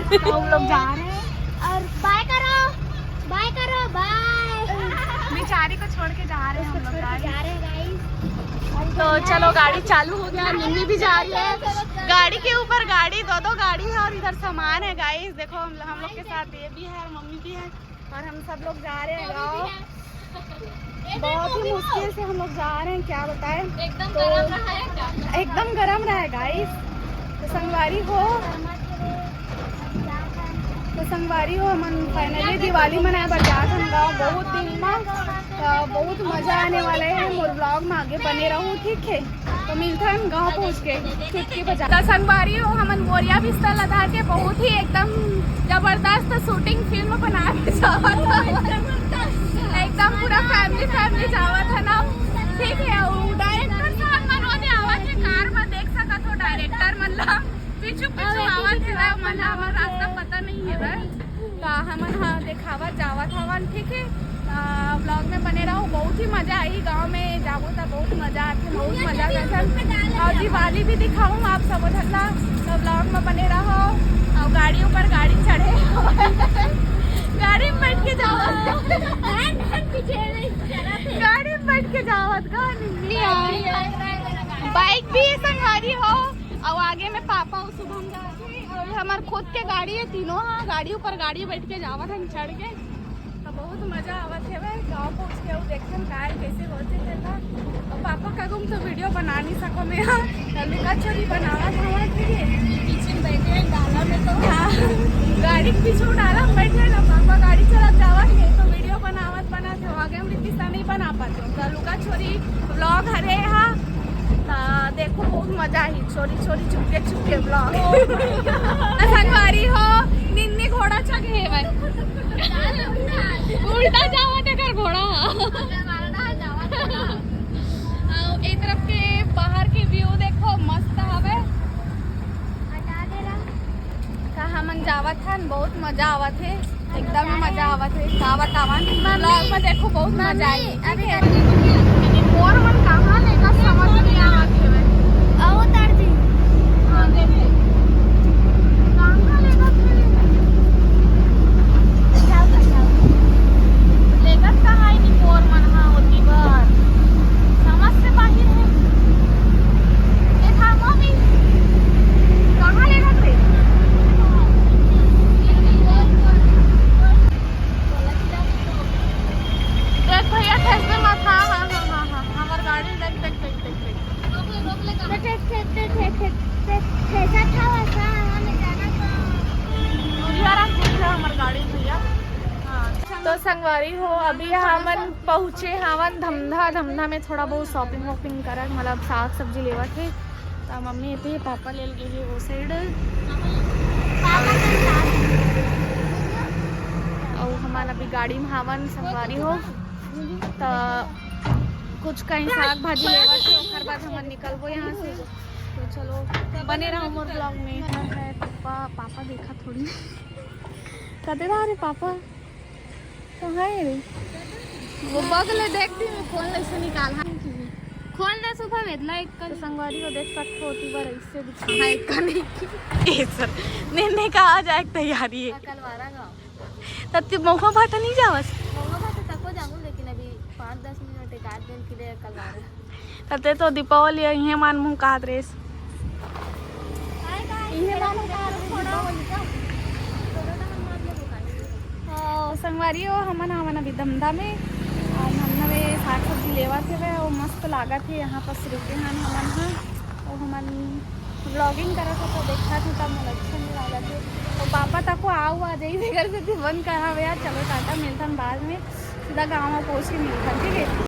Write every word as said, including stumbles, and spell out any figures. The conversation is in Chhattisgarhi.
तो हम लोग जा रहे हैं। और बाय करो, बाय करो, बाय। बेचारी को छोड़ के जा रहे हैं हम लोग, छोड़ के guys। जा रहे हैं, guys। तो चलो, गाड़ी चालू हो गया, मम्मी भी जा रही है। गाड़ी के ऊपर गाड़ी, दो दो गाड़ी है और इधर सामान है, guys। देखो, हम हम लोग के साथ ये भी है, मम्मी भी है और हम सब लोग जा रहे हैं गाँव। बहुत ही मुश्किल से हम लोग जा रहे हैं, क्या बताएं। एकदम तो गरम रहा है क्या? एकदम गरम रहा है, guys। तो संगवारी हो, तो संगवारी हो, हमन finally दिवाली मनाए बर जात हन गाँव। बहुत दिन में, तो बहुत मजा आने वाला है। मोर vlog में आगे बने रहू, ठीक है? तो मिलथन गाँव पहुँच के चुटकी बजा। तो संगवारी हो, हमन बोरिया बिस्तर लदा के बहुत ही एकदम जबरदस्त shooting film बना के जावत हन। एकदम पूरा family, family जावत है ना, ठीक है। वो director साहब मन ओदे आवत है car में, देख सकत हो director मन ला, पीछू पीछू आवत है ना, मन हमर रास्ता पता नहीं है बस। तो हमन हा देखावत जावत हवन, ठीक है। आ, vlog में बने रहो, बहुत ही मजा आही। गाँव में जाबो त बहुत मजा आथे, बहुत मजा करथन। और दिवाली भी दिखाऊँ आप सब झन ला, तो vlog में बने रहो। और गाड़ी ऊपर गाड़ी चढ़े, गाड़ी में बैठ के जाओ, गाड़ी में बैठ के जावत गा। बाइक भी है संगवारी हो, और आगे में पापा और शुभम जाथे, और हमार खुद के गाड़ी है तीनों। हाँ, गाड़ी ऊपर गाड़ी बैठ के जावत हन चढ़ के। तो बहुत मजा आवत हवे गाँव पहुँच के। अउ देखथन काय कैसे होथे तेला। अउ पापा का गुम तो video बना नहीं सको मैं, हाँ, तो लुका चोरी बनावत हवन, ठीक है। पीछे में बैठे हैं डाला में तो। हाँ, गाड़ी के पीछे डाला में बैठे हैं ना पापा, गाड़ी चलात जावत है तो video बनावत बनात हो, आगे हम रितिस्ता नहीं बना पाते हो। तो लुका चोरी vlog हरे हा, तो देखो बहुत मजा आई, चोरी चोरी चुपके चुपके vlog। संगवारी हो, निन्नी घोड़ा चघे हे भाई। उल्टा जावत एकर घोड़ा। अउ ए तरफ के बाहर के view देखो, मस्त हवे। का हमन जावत हन, बहुत मजा आवत हे, एकदम ही मजा आवत हे। का बतावन, vlog में देखो, बहुत मजा आई। अभी मोर मन कहाँ लेगा समझ नहीं आवत हे। अउ उतार दी। हाँ, देख ले। कहाँ लेगा थे लेगा? जाओ, जाओ। लेगत कहाँ है कि मोर मन हा होती बर? समझ से बाहर है। ये था मम्मी। कहाँ लेगत रे? देख भैया, ठेस में मत। हाँ, हाँ, हाँ, हाँ, हाँ। हमार गाड़ी देख, देख, देख, देख, देख। हमार गाड़ी भैया। हाँ। तो संगवारी हो, अभी हमन पहुँचे हवन धमधा। धमधा में थोड़ा बहुत shopping वॉपिंग करत, मतलब साग सब्जी लेवत हे। तो मम्मी एती हे, पापा ले गे हे वो side। अउ हमन अभी गाड़ी में हवन संगवारी हो। त कुछ कहीं साग भाजी लेवत हे, ओकर बाद हमन निकलबो यहाँ से। तो चलो, बने रहो मोर vlog में। पापा, पापा देखा थोड़ी। कते रहा रे पापा? कहाँ है रे? वो बगल देखती हूँ, फोन ले से निकाल। हाँ, खोल दे सुबह में, इतना एक तो संगवारी हो देख सकते हो, ओती बार ऐसे दिखा। हाँ, एक का नहीं। ए सर, ने, ने कहा जाए तैयारी है। कलवारा गाँव। तब ते महुआ भाटा नहीं जावस? महुआ भाटा तको जाऊँ, लेकिन अभी पाँच दस मिनट एक आध दिन के लिए कलवारा। तते तो दीपावली इहे मान मुँह कहत रेस। इहे मान मुँह कहत रेस दीपावली का। ओ, संगवारी हो, हमन, हमन अभी धमधा में, अउ धमधा में साग सब्जी लेवत हेवे, अउ मस्त लागत हे। यहाँ पास रुके हन हमन ह, अउ हमन vlogging करत हो तो देखत हो, तब मोला अच्छा नहीं लागत हे। अउ पापा तको आऊ आ जाई, घर से बंद करा हुआ। चलो टाटा, मिलतन बाद में। सीधा गाँव में पहुँच के मिलथन, ठीक है।